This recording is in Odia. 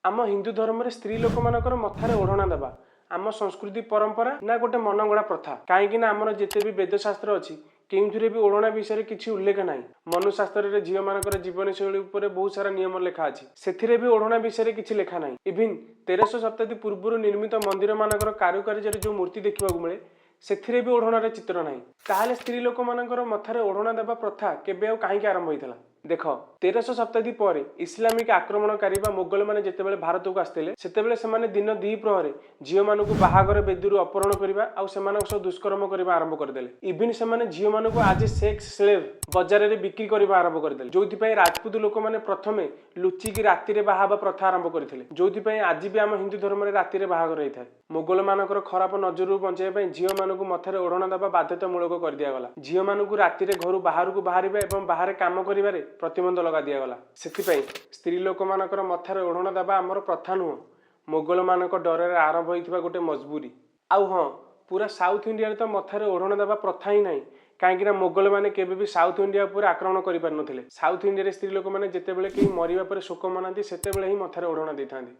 ଆମ ହିନ୍ଦୁ ଧର୍ମରେ ସ୍ତ୍ରୀ ଲୋକମାନଙ୍କର ମଥାରେ ଓଢ଼ଣା ଦେବା ଆମ ସଂସ୍କୃତି, ପରମ୍ପରା ନା ଗୋଟେ ମନଗଢ଼ା ପ୍ରଥା? କାହିଁକି ନା ଆମର ଯେତେ ବି ବେଦଶାସ୍ତ୍ର ଅଛି, କେଉଁଥିରେ ବି ଓଢ଼ଣା ବିଷୟରେ କିଛି ଉଲ୍ଲେଖ ନାହିଁ। ମନୁଶାସ୍ତ୍ରରେ ଝିଅମାନଙ୍କର ଜୀବନଶୈଳୀ ଉପରେ ବହୁତ ସାରା ନିୟମ ଲେଖା ଅଛି, ସେଥିରେ ବି ଓଢ଼ଣା ବିଷୟରେ କିଛି ଲେଖା ନାହିଁ। ଇଭିନ୍ 1300 ଶତାବ୍ଦୀ ପୂର୍ବରୁ ନିର୍ମିତ ମନ୍ଦିରମାନଙ୍କର କାରୁକାର୍ଯ୍ୟରେ ଯେଉଁ ମୂର୍ତ୍ତି ଦେଖିବାକୁ ମିଳେ, ସେଥିରେ ବି ଓଢ଼ଣାର ଚିତ୍ର ନାହିଁ। ତାହେଲେ ସ୍ତ୍ରୀ ଲୋକମାନଙ୍କର ମଥାରେ ଓଢ଼ଣା ଦେବା ପ୍ରଥା କେବେ ଆଉ କାହିଁକି ଆରମ୍ଭ ହୋଇଥିଲା? ଦେଖ, 1300 ଶତାବ୍ଦୀ ପରେ ଇସଲାମିକ ଆକ୍ରମଣକାରୀ ବା ମୋଗଲମାନେ ଯେତେବେଳେ ଭାରତକୁ ଆସିଥିଲେ, ସେତେବେଳେ ସେମାନେ ଦିନ ଦ୍ୱିପ୍ରହରେ ଝିଅମାନଙ୍କୁ ବାହାଘର ବେଦୀରୁ ଅପହରଣ କରିବା ଆଉ ସେମାନଙ୍କ ସହ ଦୁଷ୍କର୍ମ କରିବା ଆରମ୍ଭ କରିଦେଲେ। ଇଭିନ୍ ସେମାନେ ଝିଅମାନଙ୍କୁ ଆଜ୍ ଏ ସେକ୍ସ ସ୍ଲେଭ୍ ବଜାରରେ ବିକ୍ରି କରିବା ଆରମ୍ଭ କରିଦେଲେ, ଯୋଉଥିପାଇଁ ରାଜପୁତ ଲୋକମାନେ ପ୍ରଥମେ ଲୁଚିକି ରାତିରେ ବାହା ହେବା ପ୍ରଥା ଆରମ୍ଭ କରିଥିଲେ, ଯୋଉଥିପାଇଁ ଆଜି ବି ଆମ ହିନ୍ଦୁ ଧର୍ମରେ ରାତିରେ ବାହାଘର ହେଇଥାଏ। ମୋଗଲମାନଙ୍କର ଖରାପ ନଜରରୁ ବଞ୍ଚାଇବା ପାଇଁ ଝିଅମାନଙ୍କୁ ମଥାରେ ଓଢ଼ଣା ଦେବା ବାଧ୍ୟତାମୂଳକ କରିଦିଆଗଲା। ଝିଅମାନଙ୍କୁ ରାତିରେ ଘରୁ ବାହାରକୁ ବାହାରିବା ଏବଂ ବାହାରେ କାମ କରିବାରେ ପ୍ରତିବନ୍ଧ ଲଗା ଦିଆଗଲା। ସେଥିପାଇଁ ସ୍ତ୍ରୀ ଲୋକମାନଙ୍କର ମଥାରେ ଓଢ଼ଣା ଦେବା ଆମର ପ୍ରଥା ନୁହଁ, ମୋଗଲମାନଙ୍କ ଡରରେ ଆରମ୍ଭ ହୋଇଥିବା ଗୋଟେ ମଜବୁରି। ଆଉ ହଁ, ପୁରା ସାଉଥ ଇଣ୍ଡିଆରେ ତ ମଥାରେ ଓଢ଼ଣା ଦେବା ପ୍ରଥା ହିଁ ନାହିଁ, କାହିଁକି ନା ମୋଗଲମାନେ କେବେ ବି ସାଉଥ ଇଣ୍ଡିଆ ଉପରେ ଆକ୍ରମଣ କରିପାରିନଥିଲେ। ସାଉଥ ଇଣ୍ଡିଆରେ ସ୍ତ୍ରୀ ଲୋକମାନେ ଯେତେବେଳେ କେହି ମରିବା ପରେ ଶୋକ ମନାନ୍ତି, ସେତେବେଳେ ହିଁ ମଥାରେ ଓଢ଼ଣା ଦେଇଥାନ୍ତି।